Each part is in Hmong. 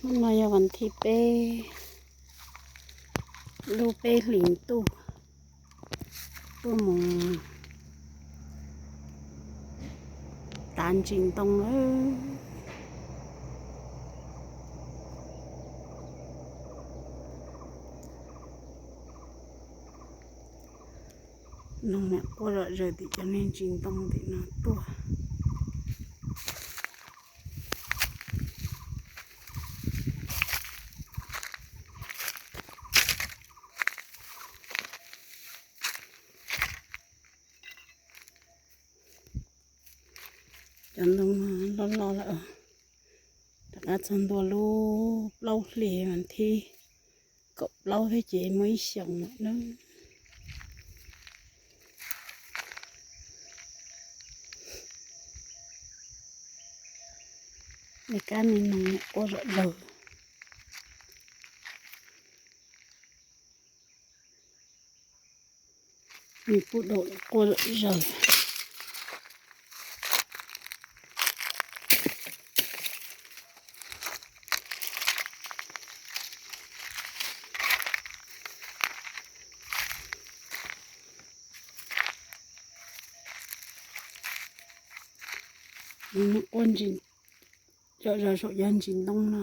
Hnub no yog vas thib peb, lub peb hlis ntuj, tuaj mus tav ntsis ntoo lawm. Noog niam quaj zom zaws tim cov niag ntsis ntoo tim no tuaj. Cov ntoo loj loj lawm, rov qab txog ntua lub plaub hlis vas thib kaum plaub thiab ces muaj ib xyoos lawm na. Niag kab niag noog quaj zom zaws. Nws pub daum quaj zom zaws. Nws quaj ntsis zom zaws saum cov ntsis ntoo no.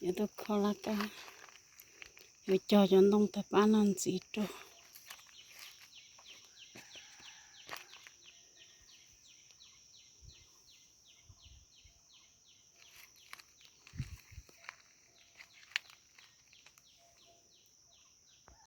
Yuav tuaj kho laj kab, yuav cog cov ntoo tawg pab no ntxiv rau.